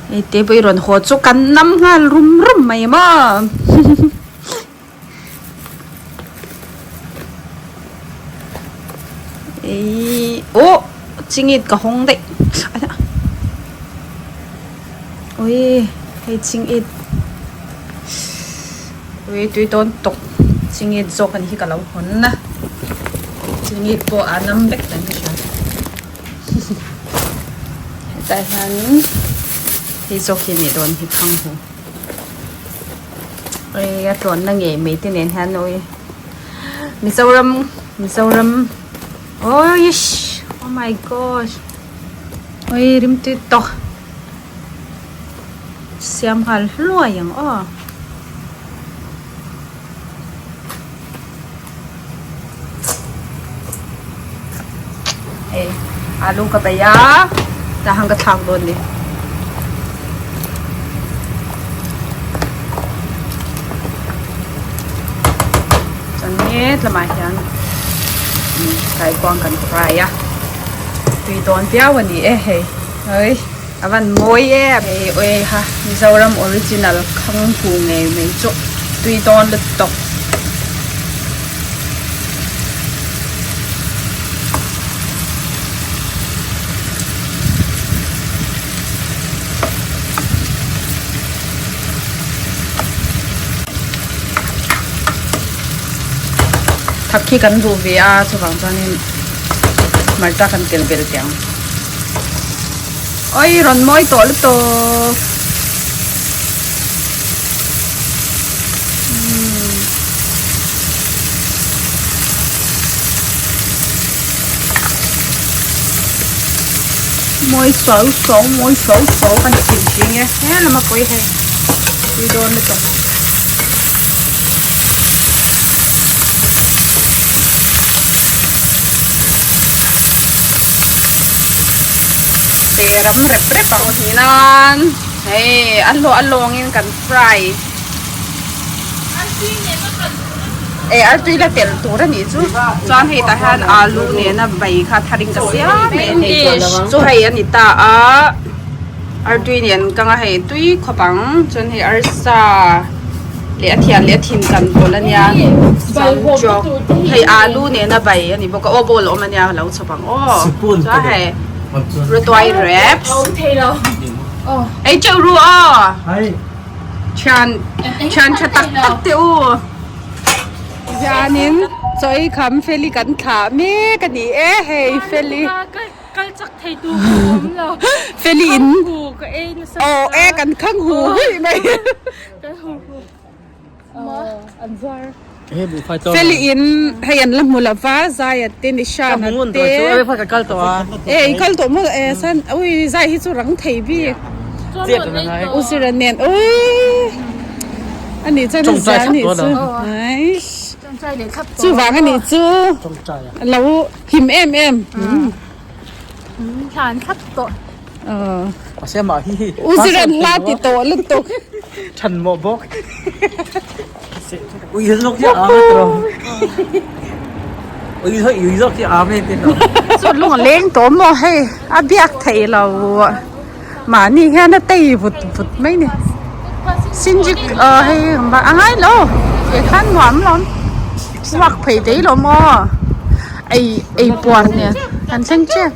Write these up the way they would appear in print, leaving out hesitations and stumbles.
Hei te pawh i rawn haw chu kan nam nghal rum rum mai maw. Eii oh chingit ka hawng daih ui hei chingit ui tui dawn tawk chingit zawk a ni hi ka lo hawn a chingit pawh a nam vek dan ka hria hetah hianin hei zawk hi a nih dawn hi thang hu. Ui a tlawnna ngei mai te nen hian ui Mizoram Mizoram oish oh my gosh ui rimtui tawk siam nghal hluai ang aw. Hei alu ka bei a tah han ka thlak dawn ni. Chuan het lamah hian kaikuang kan fry a tui dawn viau a ni e hei oi a van mawi em hei oi ha Mizoram original khanghu ngei mai chu tui dawn lutuk. Thak khi kan duh ve a chuvang chuanin hmarcha kan tel belh teh ang. Oi rawn mawi tawh lutuk. Mawi suau suau mawi suau suau kan chhim thin e he lama pawi hei tui dawn lutuk. Te ram rep rep ang hi nan hei a hlawh a lawngin kan fry e artui la telh tur a nih chu chuan hei tah hian alu nena bai kha thar in ka siam e dish chu hei a ni ta a artui nen kang a hei tui khawp ang chuan hei arsa leh a thian leh a thin kan pawlh a nia chuan jawk hei alu nena bai a ni bawk a aw bowl a awm a nia a lo chhawp ang aw chuan hei rawtuai wraps ei teuh ru aw. Thian thian tha tak tak te u. Hianin chaw ei kham Feli kan thlah mek a ni e hei Feli. Kal chak thei tu ka awm lo. Feli in. Khang hu ka ei nasa. Aw e kan khang hu hui mai. Kan hu hu. An zuar. Feli in hei an la hmu lo va Zaia te Nishana te. E i kal tawh maw e san ui Zai hi chu rang thei bik. U Zira nen ui ani chuan a zia anih chu chuvang anih chu lo him em em. Thlan thlap tawh. U Ziran hla ti tawh lutuk. Than mawh bawk. Ui zawk hi a am e Ui zawk ui zawk hi a am e te lo. Chu lung a leng tawh maw hei a biak theih lo mahni hian a tei vut vut mai ni. Sinjik hei a ngai lo ke khan nuam lawm walk phei daih lo maw ei ei puar nen kan thleng tep.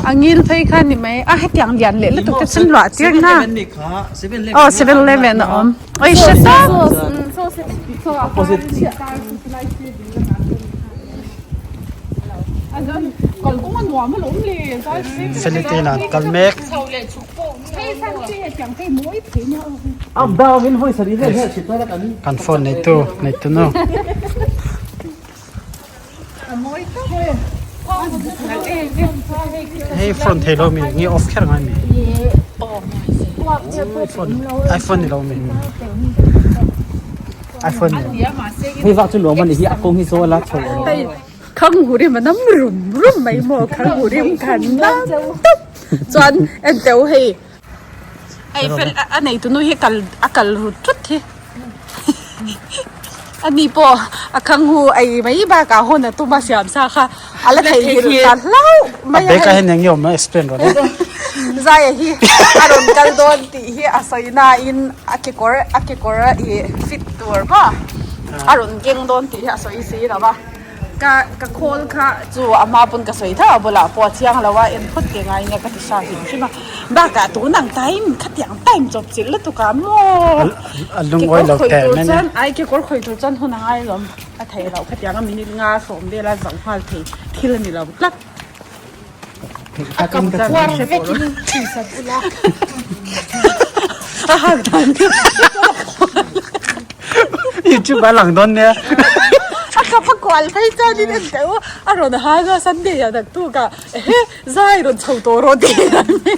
A ngil phei kha ni mai a hetiang lian leh lutuk te chuan luah tir na aw 7-eleven a awm oi hre tak Felite-in an kal mek. Kan phone neitu neitu nu. Hei phone thei lo mi nge off kher ngai mi iPhone iPhone ni lo mi iPhone ni hei vak chu nuam ani hi a kawng hi zawl a chho khang hurim a nam rum rum mai maw khang hurim khan nam tawp chuan en teuh hei hei fel a nei tunu hi kal a kal rut thut hi ani pawh a khang hu ei mai bakah hawn a tum a siam sa kha a la theihnghilh ta hlauh mai a bag ah hian eng nge awm a explain rawh le. Zaia hi a rawn kal dawn tih hi a sawi nain a kekawr a kekawr i fit tur maw a rawn keng dawn tih hi a sawi si lo va ka ka khawl kha chu a hma pawn ka sawi tho a bulah pawh a chiang lo a en phawt ke ngai nia ka ti hram hrim hrim a bakah tun ang time khatiang time chawp chilh lutuk ah maw kekawr khawih tur chuan ai kekawr khawih tur chuan hun a ngai alawm a theih loh khatiang a minute nga sawm vel a zoh nghal thei thil a ni lo tlat. A kap puar vekin chhuihsak ula. A hak dan kha. YouTube a lang dawn nia. A kap a kual phei chuan in en teh u. A rawn hang a Sunday ah naktuk ah ehe zai rawn chho tawh rawh tih an ni.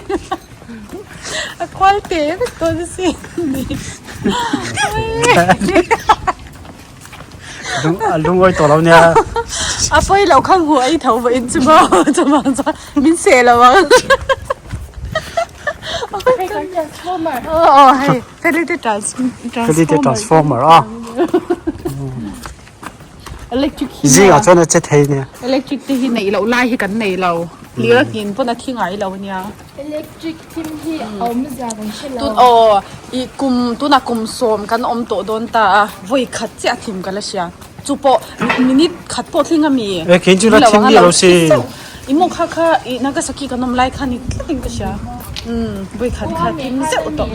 A kual teh vek dawn asin. A lungawi tawh lo nia. A pawi lo kha hmuh ai tho vawiin chu maw chuvang chuan min seh lo ang. Hei kan transformer. Aw aw hei Felite transformer. Felite transformer a. Electric hi. Zingah chuan a che thei nia. Electric te hi neih loh lai hi kan nei lo. Lir a nghin pawn a thi ngai lo nia. Electric thim hi a awmzia kan hre lo. Tun aw i kum tunah kum sawm kan awm tawh dawn ta a, vawi khat chiah a thim ka la hria. Chu pawh minute khat pawh tling a mi. E khin chu la thim mi lo si. I maw kha kha i Nagasaki kan awm lai kha ni tlat in ka hria. Umm vawi khat kha thim zeuh tawh.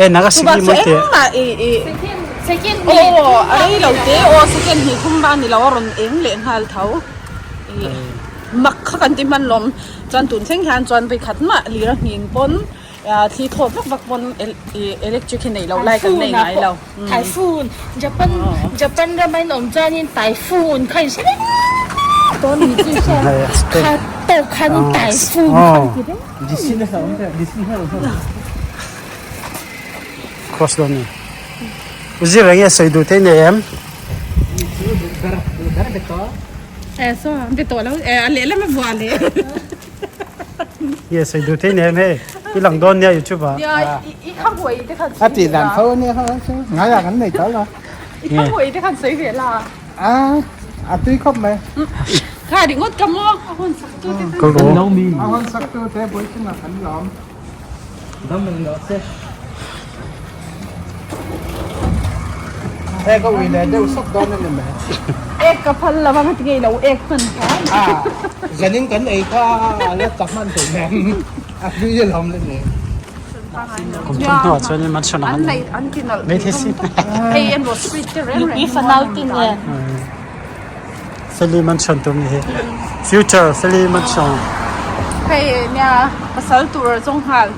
E Nagasaki mawi teh. Chu bak chu engmah i i. Second second hnih. Aw a rei lo te aw second hnih thum va ni lo a rawn eng leh nghal tho. I mak kha kan ti hman lawm. Chuan tun thleng hian chuan vawi khat mah lir a hnin pawn thli thawt vak vak pawn electric hi neih loh lai kan nei ngai lo. Typhoon Japan Japan rama in awm chuanin typhoon kha in hre reng tawh ni chu hria kha tawk khanin typhoon kha an ti reng. Cross dawn ni. Zir eng nge sawi duh te nei em? E so be tawh lo e a lehlam a vuah leh. Nge sawi duh te nei em hei? I lang dawn nia youtube ah. Nia i kha huai te khan A tih dan tho ania kha chu ngai ah kan nei tawh lo. I kha huai te khan sawi ve la. A a tui khawp mai. Kha ringawt ka maw a hawn sak tu te khan. Ka lawm. A hawn sak tu te puitling ah kan lawm. Ek a ui leh deuh sawk dawn a ni mai. Ek ka phal lo a ngati ngei lo ek hman kha. A zanin kan ei kha a la ta hman thei nen a hlui a lawm le ni. Kum thum hnuah chuan in mansion ang an ni mai thei si. Hei en rawh street te reng reng. I fanau te nen. Feli mansion tur ni hi. Future Feli mansion. Hei nia pasal tur zawng nghal.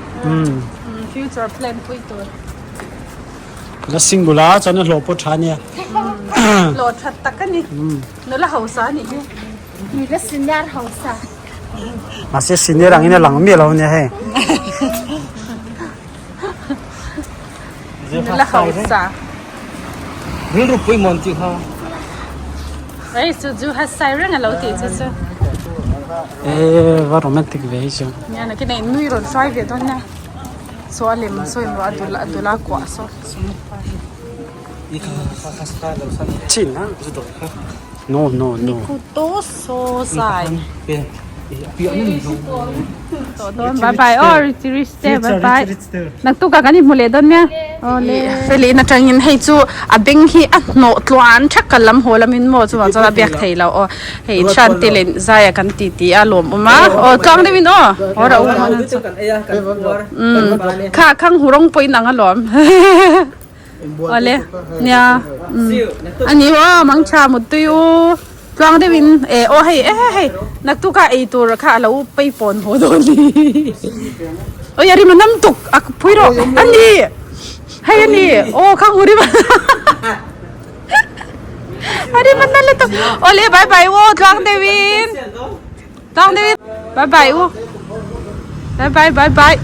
Future plan pui tur. La single a chuan a hlawh pawh tha nia. Hlawh that tak a ni. Nula hausa a nih hi. Nula senior hausa. Mahse senior angin a lang miah lo ania hei. Nula hausa. Rilru pui mawn tih kha. Ei chu chu ha sai reng a lo tih chu chu. E va romantic ve hi chu. Nia nakin a in nui rawn hruai ve dawn nia. Saw a lem saw in ruah a dul a dul a kuah saw sum pa hi. Chin a. No no no. Nikuto saw sai. Bye bye aw Richie Rich te bye bye. Naktuk ah kan inhmu leh dawn nia. Awle. Feli in atangin hei chu a beng hi a hnawh tluan thak ka lam haw lamin maw chuvang chuan a biak thei lo aw. Hei Shanti leh Zaia kan ti ti a lawmawm a. Aw tluang deuhin aw. Aw rau. Umm kha khang hu rawng pawh in ang alawm. Awle nia. Ani aw mangtha mutui u. Tluang deuh in e aw hei e hei naktuk a ei tur kha a lo pei pawn haw dawn ni oi a rim a nam tuk a phui rawh a ni hei a ni aw khang hu rim a rim a nal lutuk awle bye bye u tluang deuh in tluang deuh in bye bye u bye bye bye bye.